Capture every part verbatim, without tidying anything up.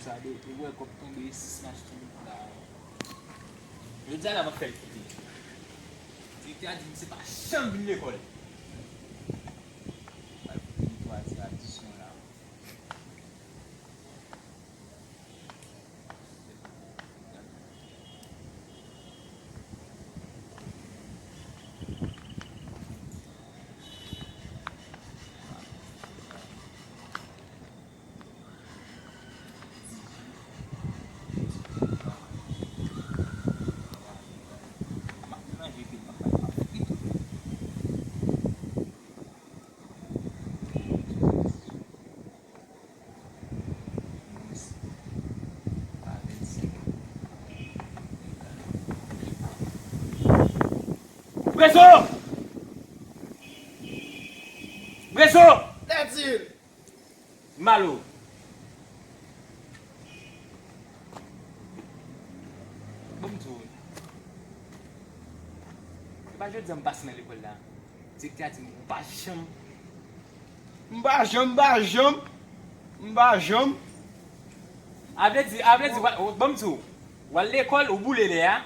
Sa de, ou wè kòb tonbe, sis m achte yon la. Jodi a la m ap fè l koute. Direktè a di m se pa janm vin lekòl. Al fout netwaye adisyon la. Preso! Preso! Lètil! Malo. Bon, m di w, se pa jodi a m pase nan lekòl la. Direktè a di m, ou pa janm. M pa janm, m pa janm. M pa janm. A vle di, a vle di, wa- bon, m di w, w al lekòl, ou boule lè a.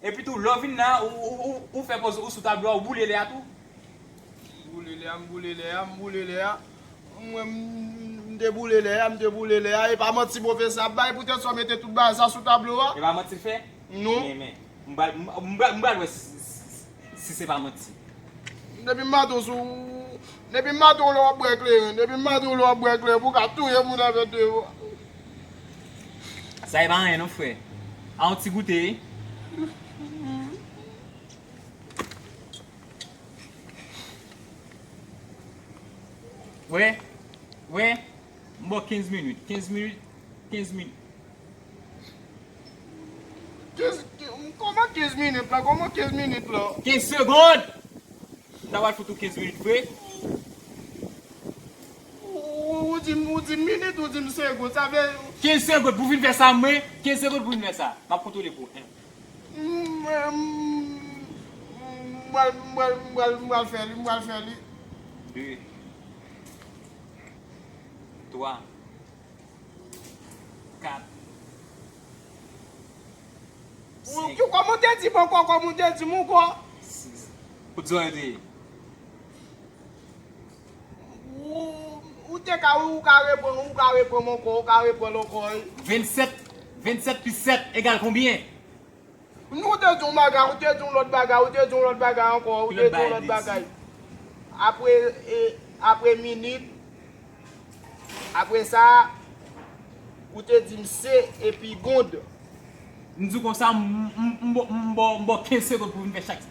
Epi tou, lè w vin la, ou, ou, ou, ou fè pòz ou sou tablo a, ou boule lè a tou. M boule lè a, m boule lè a, m boule lè a. Mwen, m, m te boule lè a, m te boule lè a. E pa manti pwofesè ap bay, poutèt sa w mete tout bagay sa sou tablo a. E pa manti l fè? Non. Men, men, m pral, m, m pral, m pral wè si, si, si se pa manti. Depi maten w sou, depi maten w lè w ap bwè kleren, depi maten w lè w ap bwè kleren, pou w ka touye moun avèk de vwa. Sa e pa anyen non, frè. A yon ti goute, wi. Wi, wi. M ba w kenz minit, kenz minit, kenz minit. Kenz, kòman kenz minit la? Kòman kenz minit la? Kenz segonn! M ta pral fout ou kenz minit vre. Ou, ou, ou di m, ou di m minit, ou di m segonn. Sa vle. Kenz segonn pou w vin fè sa, mwen. Kenz segonn pou w vin fè sa. M ap kontwole pou w. M, m, m pral, m pral, m pral, m pral fè li, m pral fè li. De. Twa. Kat. Ou, senk. Kòman w te di m ankò, kòman w te di m ankò? Sis. Kote zòrèy te ye? Ou, ou te ka, ou ka reprann, ou ka reprann ankò, ou ka reprann ankò, wi. Vennsèt, vennsèt plis sèt egal konbyen? Nou te di yon bagay, ou te di yon lòt bagay, ou te di yon lòt bagay ankò, ou te di yon lòt bagay. Apre, e, apre minit, apre sa, ou te di m se epi gond. M di w konsa, m, m, m, m ba w, m ba w kenz segonn pou vin fè chak.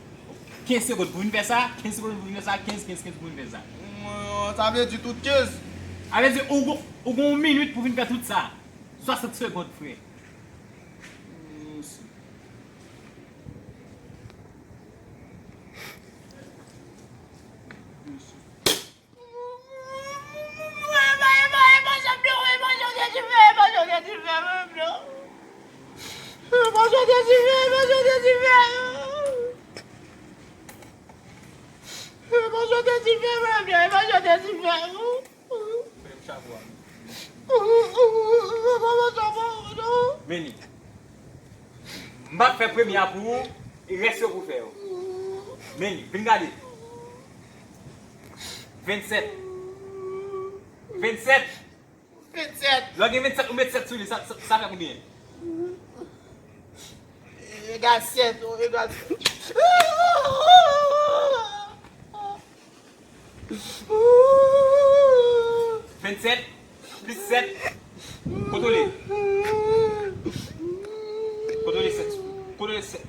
Kenz segonn pou vin fè sa, kenz segonn pou vin fè sa, kenz, kenz, kenz pou vin fè sa. Mm, sa vle di tout kenz. Sa vle di ou, ou gen yon minit pou vin fè tout sa. Swasant segonn, frè. Men li. M ap fè premye a pou ou, e rès yo pou fè yo. Men li, vin gade. Vennsèt. Vennsèt. Vennsèt. Lè w gen vennsèt, ou met sèt sou li, sa, sa, sa fè konbyen? Egal sèt, egal sèt. Vennsèt plis sèt. Kontwole. Kontwole sèt. Kontwole sèt.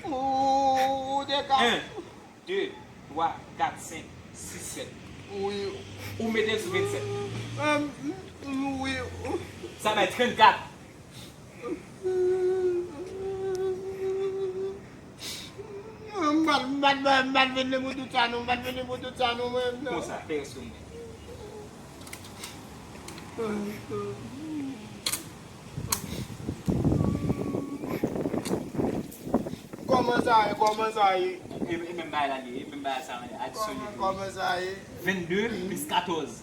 Ou te ka. En, de, twa, kat, senk, sis, sèt. Wi. Ou mete l sou vennsèt. Em, wi. Sa bay trannkat. M pa t, m pa t, m pa t vin li pou tout sa non, m pa t vin li pou tout sa non, mwen non. Konsa, fè rès pou mwen. Kòman sa ye, kòman sa ye? E, e menm bagay la li ye, e menm bagay sa, adisyone. Kòman, kòman sa ye? Vennde plis katòz.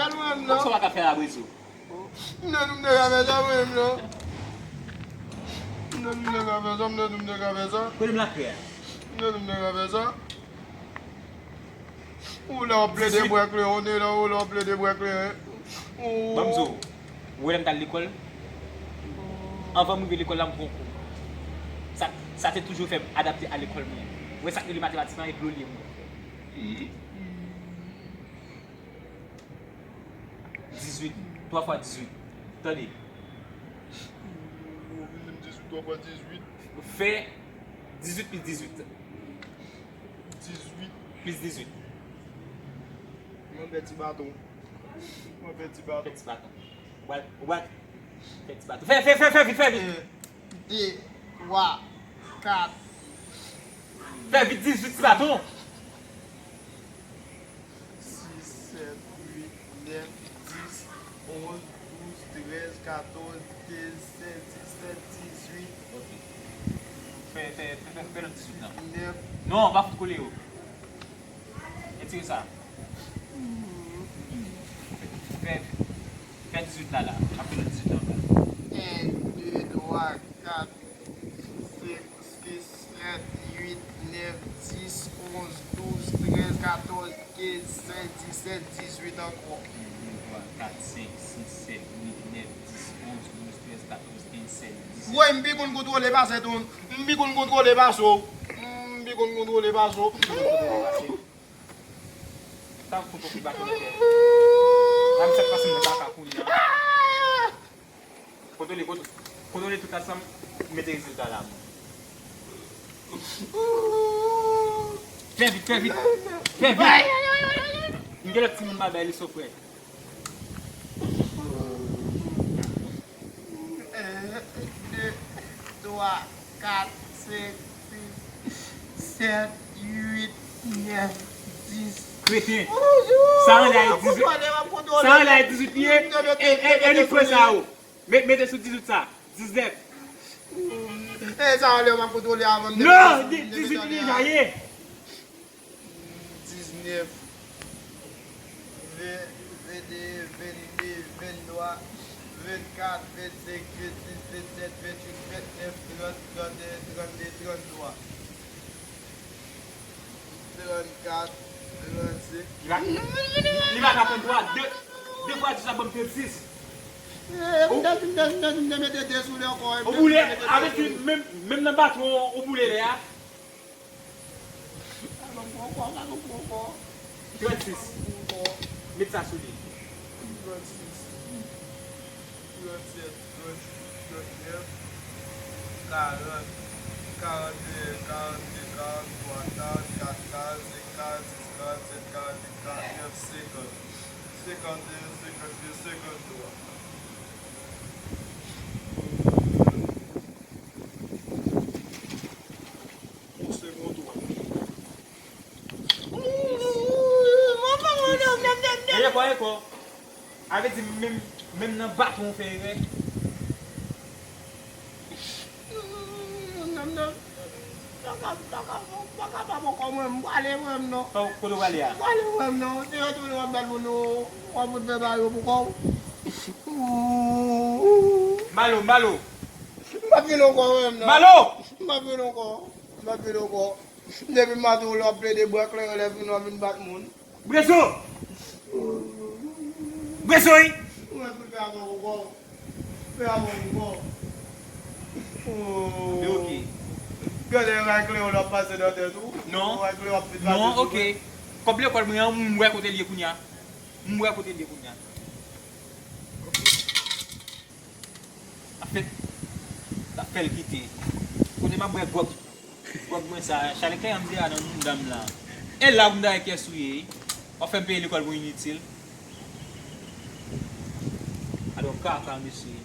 fè l mwen menm non. Sa w pa ka fè la, Brezo? M te di m te ka fè sa mwen menm non. M te di m te ka fè sa, m te di m te ka fè sa. Kote m lakle a? M te di m te ka fè sa. Ou la w ap plede bwè kleren, ou te la, ou la w ap plede bwè kleren. Ou Ban m di w, ou wè lè m t al lekòl? Anvan m rive lekòl la, m pran kou. Sa, sa te toujou fè m adapte a lekòl mwen. Ou wè sa k rele matematik lan, e dlo l ye mwen. Dizuit, twa fwa dizuit. Tande. Ou vin di m dizuit, twa fwa dizuit. Fè dizuit plis dizuit. Dizuit. Plis dizuit. Mwen fè ti baton. Mwen fè ti baton. Fè ti baton. Ou pral, ou pral fè ti baton. Fè, fè, fè, fè vit, fè vit. En, de, twa, kat. Fè vit, dizuit ti baton. Sis, sèt, uit, nèf, dis, onz, douz, trèz, katòz, kenz, sèz, disèt, dizuit. Ok. Fè, fè, fè, fè, fè lòt dizuit lan. Nèf. Non, pa fout kole yo. Retire sa. Fè, fè dizuit la, la. Apre lòt dizuit lan, la. En, de, twa, kat, senk, sis, sèt, uit, nèf, dis, onz, douz, trèz, katòz, kenz, sèz, disèt, dizuit ankò. Kat, senk, sis, sèt, uit, nèf, dis, onz, douz, trèz, katòz, kenz, sèz, disèt. Woy, m pi konn kontwole pase tou. M pi konn kontwole pase w. M pi konn kontwole pase w. Sa fout ou ki bat ou fè. Mwen sa k pase nan kaka kounye a. Kontwole, kontwole, kontwole tout ansanm, mete rezilta la. Fè vit, fè vit, fè vit. M gen lòt timoun m a bay li sofrè. De, twa, kat, senk, sis, sèt, uit, nèf, dis. Kreten. Sa anlè a dizuit. Sa anlè a dizuit li ye. E, e, e li fè sa yo. Met, mete sou dizuit sa. Diznèf. E sa anlè yo m ap kontwole avan m te mete sou, m te mete anlè a. Non, dizuit li deja ye. Diznèf, ven, vennde, venntwa, vennkat, vennsenk, vennsis, vennsèt, vennuit, vennèf, trant, tranteyen, trannde, tranntwa, trannkat, trannsenk. Li pa, li pa ka pran twa, de, de fwa dis la ban m trannsis. Ou boule, ou boule, avè di menm, menm nan baton ou boule lè a. Trannsis. Met sa sou li. Trannsis, trannsèt, trannwit, trannèf, karant, karanteyen, karannde, karanntwa, karannkat, karannsenk, karannsis, karannsèt, karannuit, karannèf, senkant, senkanteyen, senkannde, senkanntwa. Ou se bon tou. Mwen pa wè non, menm, menm, menm. Ankò, ankò. Avè di menm, menm nan baton ou fè erè. Non, non, non. Pa ka, pa ka, pa ka, pa poko mwen, m prale mwen non. Kote w prale a? M prale mwen non. Se retounen w ap bat moun ou, w ap fout fè ba yo pou kò w. Malo, malo. M p ap vin ankò mwen non. Malo! M p ap vin ankò. M p ap vin ankò. Depi maten w la w ap plede bwè kleren lè fini w ap vin bat moun. Brezo! Brezo wi! Ou mèt fout fè avan pou kò w. Fè avan pou kò w. Oh. Men oke. Gade yon ray kleren w ap pase nan tèt ou. Non. Yon ray kleren w ap vin pase sou mwen. Non, oke. Kòb lekòl mwen an, m wè kote l ye kounye a. M wè kote l ye kounye a. Oke. L ap fè, l ap fè l kite. Kote m ap bwè gwòg, gwòg mwen sa, chalè kleren m te a nan mouda m la. E la pou m ta wè kiyès ou ye, wi. W ap fè m peye lekòl pou initil. Alò, kaka, mesye.